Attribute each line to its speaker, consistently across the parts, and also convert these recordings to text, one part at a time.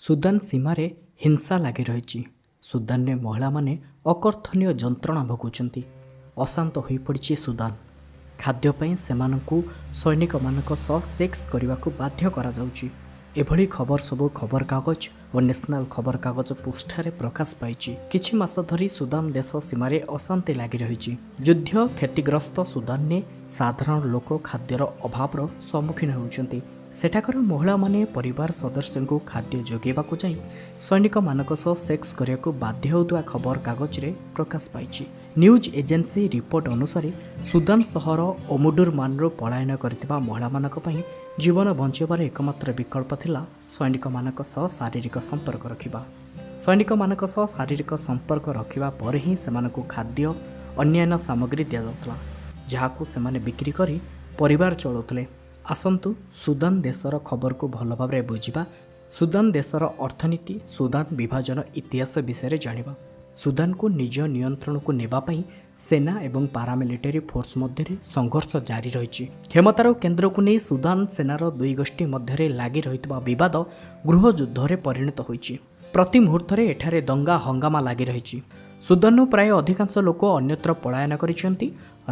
Speaker 1: Sudan ସୀମାରେ ହିଂସା ଲାଗି ରହିଛି। ସୁଦାନରେ ମହିଳାମାନେ ଅକଥନୀୟ ଯନ୍ତ୍ରଣା ଭୋଗୁଛନ୍ତି। ଅଶାନ୍ତ ହୋଇପଡ଼ିଛି ସୁଦାନ। ଖାଦ୍ୟ ପାଇଁ ସେମାନଙ୍କୁ ସୈନିକମାନଙ୍କ ସହ ସେକ୍ସ କରିବାକୁ ବାଧ୍ୟ କରାଯାଉଛି। ଏଭଳି ଖବର ସବୁ ଖବରକାଗଜ ଓ ନ୍ୟାସନାଲ ଖବରକାଗଜ ପୃଷ୍ଠାରେ ପ୍ରକାଶ ପାଇଛି। କିଛି ମାସ ଧରି ସୁଦାନ ଦେଶ ସୀମାରେ ଅଶାନ୍ତି ଲାଗି ରହିଛି। ଯୁଦ୍ଧ କ୍ଷତିଗ୍ରସ୍ତ ସୁଦାନରେ ସାଧାରଣ ଲୋକ ଖାଦ୍ୟର ଅଭାବର ସମ୍ମୁଖୀନ ହେଉଛନ୍ତି। ସେଠାକାର ମହିଳାମାନେ ପରିବାର ସଦସ୍ୟଙ୍କୁ ଖାଦ୍ୟ ଯୋଗାଇବାକୁ ଯାଇ ସୈନିକମାନଙ୍କ ସହ ସେକ୍ସ କରିବାକୁ ବାଧ୍ୟ ହେଉଥିବା ଖବରକାଗଜରେ ପ୍ରକାଶ ପାଇଛି। ନ୍ୟୁଜ୍ ଏଜେନ୍ସି ରିପୋର୍ଟ ଅନୁସାରେ ସୁଦାନ ସହର ଓମୁଡୁରମାନରୁ ପଳାୟନ କରିଥିବା ମହିଳାମାନଙ୍କ ପାଇଁ ଜୀବନ ବଞ୍ଚାଇବାର ଏକମାତ୍ର ବିକଳ୍ପ ଥିଲା ସୈନିକମାନଙ୍କ ସହ ଶାରୀରିକ ସମ୍ପର୍କ ରଖିବା। ସୈନିକମାନଙ୍କ ସହ ଶାରୀରିକ ସମ୍ପର୍କ ରଖିବା ପରେ ହିଁ ସେମାନଙ୍କୁ ଖାଦ୍ୟ, ଅନ୍ୟାନ୍ୟ ସାମଗ୍ରୀ ଦିଆଯାଉଥିଲା, ଯାହାକୁ ସେମାନେ ବିକ୍ରି କରି ପରିବାର ଚଳାଉଥିଲେ। ଆସନ୍ତୁ ସୁଦାନ ଦେଶର ଖବରକୁ ଭଲ ଭାବରେ ବୁଝିବା। ସୁଦାନ ଦେଶର ଅର୍ଥନୀତି, ସୁଦାନ ବିଭାଜନ ଇତିହାସ ବିଷୟରେ ଜାଣିବା। ସୁଦାନକୁ ନିଜ ନିୟନ୍ତ୍ରଣକୁ ନେବା ପାଇଁ ସେନା ଏବଂ ପାରାମିଲିଟାରୀ ଫୋର୍ସ ମଧ୍ୟରେ ସଂଘର୍ଷ ଜାରି ରହିଛି। କ୍ଷମତାର କେନ୍ଦ୍ରକୁ ନେଇ ସୁଦାନ ସେନାର ଦୁଇ ଗୋଷ୍ଠୀ ମଧ୍ୟରେ ଲାଗି ରହିଥିବା ବିବାଦ ଗୃହଯୁଦ୍ଧରେ ପରିଣତ ହୋଇଛି। ପ୍ରତି ମୁହୂର୍ତ୍ତରେ ଏଠାରେ ଦଙ୍ଗା ହଙ୍ଗାମା ଲାଗି ରହିଛି। ସୁଦାନରୁ ପ୍ରାୟ ଅଧିକାଂଶ ଲୋକ ଅନ୍ୟତ୍ର ପଳାୟନ କରିଛନ୍ତି।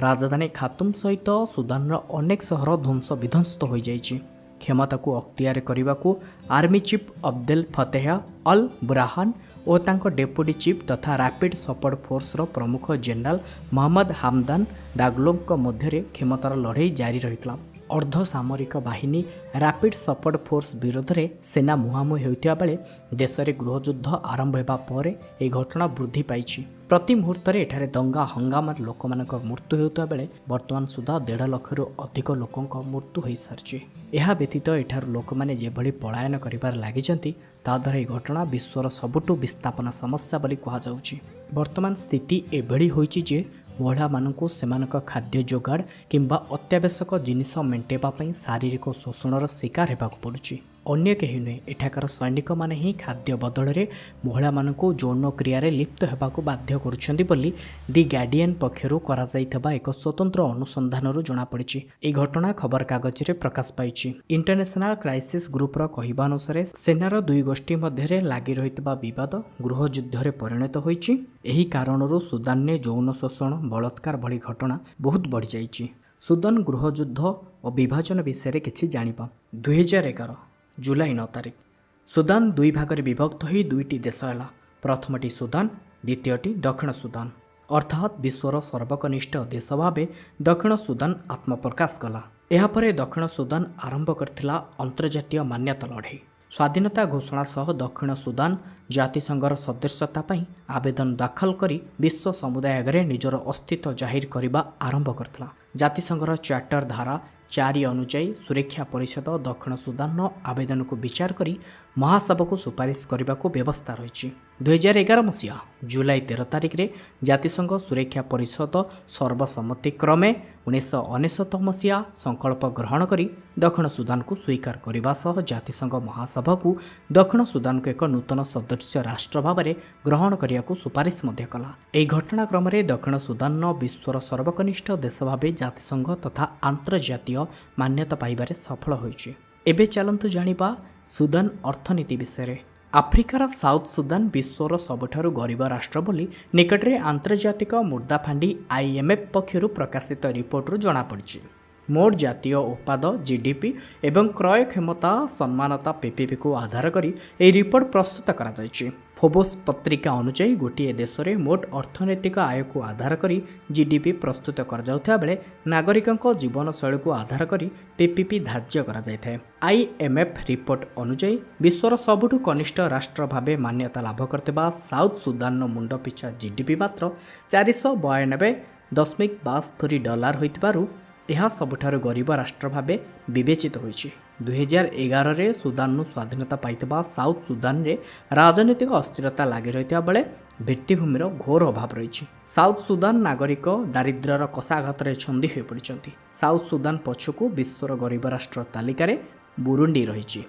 Speaker 1: ରାଜଧାନୀ ଖାତୁମ ସହିତ ସୁଦାନର ଅନେକ ସହର ଧ୍ୱଂସ ବିଧ୍ୱସ୍ତ ହୋଇଯାଇଛି। କ୍ଷମତାକୁ ଅକ୍ତିଆର କରିବାକୁ army chief Abdel Fattah al Burhan ଓ ତାଙ୍କ ଡେପୁଟି ଚିଫ୍ ତଥା ରାପିଡ୍ ସପୋର୍ଟ ଫୋର୍ସର ପ୍ରମୁଖ ଜେନେରାଲ ମହମ୍ମଦ ହାମଦାନ ଦାଗଲୋଙ୍କ ମଧ୍ୟରେ କ୍ଷମତାର ଲଢ଼େଇ ଜାରି ରହିଥିଲା। ଅର୍ଦ୍ଧସାମରିକ ବାହିନୀ ରାପିଡ୍ ସପୋର୍ଟ ଫୋର୍ସ ବିରୋଧରେ ସେନା ମୁହାଁମୁହିଁ ହେଉଥିବା ବେଳେ ଦେଶରେ ଗୃହଯୁଦ୍ଧ ଆରମ୍ଭ ହେବା ପରେ ଏହି ଘଟଣା ବୃଦ୍ଧି ପାଇଛି। ପ୍ରତି ମୁହୂର୍ତ୍ତରେ ଏଠାରେ ଦଙ୍ଗା ହଙ୍ଗାମାରେ ଲୋକମାନଙ୍କ ମୃତ୍ୟୁ ହେଉଥିବା ବେଳେ ବର୍ତ୍ତମାନ ସୁଦ୍ଧା 1.5 ଲକ୍ଷରୁ ଅଧିକ ଲୋକଙ୍କ ମୃତ୍ୟୁ ହୋଇସାରିଛି। ଏହା ବ୍ୟତୀତ ଏଠାରୁ ଲୋକମାନେ ଯେଭଳି ପଳାୟନ କରିବାରେ ଲାଗିଛନ୍ତି, ତାଦ୍ୱାରା ଏହି ଘଟଣା ବିଶ୍ୱର ସବୁଠୁ ବିସ୍ଥାପନ ସମସ୍ୟା ବୋଲି କୁହାଯାଉଛି। ବର୍ତ୍ତମାନ ସ୍ଥିତି ଏଭଳି ହୋଇଛି ଯେ ମହିଳାମାନଙ୍କୁ ସେମାନଙ୍କ ଖାଦ୍ୟ ଯୋଗାଡ଼ କିମ୍ବା ଅତ୍ୟାବଶ୍ୟକ ଜିନିଷ ମେଣ୍ଟାଇବା ପାଇଁ ଶାରୀରିକ ଶୋଷଣର ଶିକାର ହେବାକୁ ପଡ଼ୁଛି। ଅନ୍ୟ କେହି ନୁହେଁ, ଏଠାକାର ସୈନିକମାନେ ହିଁ ଖାଦ୍ୟ ବଦଳରେ ମହିଳାମାନଙ୍କୁ ଯୌନ କ୍ରିୟାରେ ଲିପ୍ତ ହେବାକୁ ବାଧ୍ୟ କରୁଛନ୍ତି ବୋଲି ଦି ଗାର୍ଡ଼ିଆନ୍ ପକ୍ଷରୁ କରାଯାଇଥିବା ଏକ ସ୍ୱତନ୍ତ୍ର ଅନୁସନ୍ଧାନରୁ ଜଣାପଡ଼ିଛି। ଏହି ଘଟଣା ଖବରକାଗଜରେ ପ୍ରକାଶ ପାଇଛି। ଇଣ୍ଟରନ୍ୟାସନାଲ କ୍ରାଇସିସ୍ ଗ୍ରୁପର କହିବା ଅନୁସାରେ ସେନାର ଦୁଇ ଗୋଷ୍ଠୀ ମଧ୍ୟରେ ଲାଗି ରହିଥିବା ବିବାଦ ଗୃହଯୁଦ୍ଧରେ ପରିଣତ ହୋଇଛି। ଏହି କାରଣରୁ ସୁଦାନରେ ଯୌନ ଶୋଷଣ, ବଳାତ୍କାର ଭଳି ଘଟଣା ବହୁତ ବଢ଼ିଯାଇଛି। ସୁଦାନ ଗୃହଯୁଦ୍ଧ ଓ ବିଭାଜନ ବିଷୟରେ କିଛି ଜାଣିବା। 2011 ଜୁଲାଇ 9 ତାରିଖ ସୁଦାନ ଦୁଇ ଭାଗରେ ବିଭକ୍ତ ହୋଇ ଦୁଇଟି ଦେଶ ହେଲା। ପ୍ରଥମଟି ସୁଦାନ, ଦ୍ୱିତୀୟଟି ଦକ୍ଷିଣ ସୁଦାନ। ଅର୍ଥାତ୍ ବିଶ୍ୱର ସର୍ବକନିଷ୍ଠ ଦେଶ ଭାବେ ଦକ୍ଷିଣ ସୁଦାନ ଆତ୍ମପ୍ରକାଶ କଲା। ଏହାପରେ ଦକ୍ଷିଣ ସୁଦାନ ଆରମ୍ଭ କରିଥିଲା ଅନ୍ତର୍ଜାତୀୟ ମାନ୍ୟତା ଲଢ଼େଇ। ସ୍ୱାଧୀନତା ଘୋଷଣା ସହ ଦକ୍ଷିଣ ସୁଦାନ ଜାତିସଂଘର ସଦସ୍ୟତା ପାଇଁ ଆବେଦନ ଦାଖଲ କରି ବିଶ୍ୱ ସମୁଦାୟ ଆଗରେ ନିଜର ଅସ୍ତିତ୍ୱ ଜାହିର କରିବା ଆରମ୍ଭ କରିଥିଲା। ଜାତିସଂଘର ଚାର୍ଟର ଧାରା 4 ଅନୁଯାୟୀ ସୁରକ୍ଷା ପରିଷଦ ଦକ୍ଷିଣ ସୁଦାନର ଆବେଦନକୁ ବିଚାର କରି ମହାସଭାକୁ ସୁପାରିଶ କରିବାକୁ ବ୍ୟବସ୍ଥା ରହିଛି। 2011 ମସିହା ଜୁଲାଇ 13 ତାରିଖରେ ଜାତିସଂଘ ସୁରକ୍ଷା ପରିଷଦ ସର୍ବସମ୍ମତିକ୍ରମେ 1999 ମସିହା ସଂକଳ୍ପ ଗ୍ରହଣ କରି ଦକ୍ଷିଣ ସୁଦାନକୁ ସ୍ୱୀକାର କରିବା ସହ ଜାତିସଂଘ ମହାସଭାକୁ ଦକ୍ଷିଣ ସୁଦାନକୁ ଏକ ନୂତନ ସଦସ୍ୟ ରାଷ୍ଟ୍ର ଭାବରେ ଗ୍ରହଣ କରିବାକୁ ସୁପାରିଶ ମଧ୍ୟ କଲା। ଏହି ଘଟଣାକ୍ରମରେ ଦକ୍ଷିଣ ସୁଦାନର ବିଶ୍ୱର ସର୍ବକନିଷ୍ଠ ଦେଶ ଭାବେ ଜାତିସଂଘ ତଥା ଆନ୍ତର୍ଜାତୀୟ ମାନ୍ୟତା ପାଇବାରେ ସଫଳ ହୋଇଛି। ଏବେ ଚାଲନ୍ତୁ ଜାଣିବା ସୁଦାନ ଅର୍ଥନୀତି ବିଷୟରେ। ଆଫ୍ରିକାର ସାଉଥ ସୁଦାନ ବିଶ୍ୱର ସବୁଠାରୁ ଗରିବ ରାଷ୍ଟ୍ର ବୋଲି ନିକଟରେ ଆନ୍ତର୍ଜାତିକ ମୁଦ୍ରା ଫାଣ୍ଡି ଆଇଏମ୍ଏଫ୍ ପକ୍ଷରୁ ପ୍ରକାଶିତ ରିପୋର୍ଟରୁ ଜଣାପଡ଼ିଛି। ମୋଟ ଜାତୀୟ ଉତ୍ପାଦ ଜିଡିପି ଏବଂ କ୍ରୟ କ୍ଷମତା ସମ୍ମାନତା ପିପିପିକୁ ଆଧାର କରି ଏହି ରିପୋର୍ଟ ପ୍ରସ୍ତୁତ କରାଯାଇଛି। ଫୋବୋସ୍ ପତ୍ରିକା ଅନୁଯାୟୀ ଗୋଟିଏ ଦେଶରେ ମୋଟ ଅର୍ଥନୈତିକ ଆୟକୁ ଆଧାର କରି ଜିଡିପି ପ୍ରସ୍ତୁତ କରାଯାଉଥିବା ବେଳେ ନାଗରିକଙ୍କ ଜୀବନଶୈଳୀକୁ ଆଧାର କରି ପିପିପି ଧାର୍ଯ୍ୟ କରାଯାଇଥାଏ। ଆଇଏମ୍ଏଫ୍ ରିପୋର୍ଟ ଅନୁଯାୟୀ ବିଶ୍ୱର ସବୁଠୁ କନିଷ୍ଠ ରାଷ୍ଟ୍ର ଭାବେ ମାନ୍ୟତା ଲାଭ କରିଥିବା ସାଉଥ ସୁଦାନର ମୁଣ୍ଡ ପିଛା ଜିଡିପି ମାତ୍ର 492.72 ଡଲାର ହୋଇଥିବାରୁ ଏହା ସବୁଠାରୁ ଗରିବ ରାଷ୍ଟ୍ର ଭାବେ ବିବେଚିତ ହୋଇଛି। 2011ରେ ସୁଦାନରୁ ସ୍ୱାଧୀନତା ପାଇଥିବା ସାଉଥ ସୁଦାନରେ ରାଜନୈତିକ ଅସ୍ଥିରତା ଲାଗି ରହିଥିବା ବେଳେ ଭିତ୍ତିଭୂମିର ଘୋର ଅଭାବ ରହିଛି। ସାଉଥ ସୁଦାନ ନାଗରିକ ଦାରିଦ୍ର୍ୟର କଷାଘାତରେ ଛନ୍ଦି ହୋଇପଡ଼ିଛନ୍ତି। ସାଉଥ ସୁଦାନ ପଛକୁ ବିଶ୍ୱର ଗରିବ ରାଷ୍ଟ୍ର ତାଲିକାରେ ବୁରୁଣ୍ଡି ରହିଛି।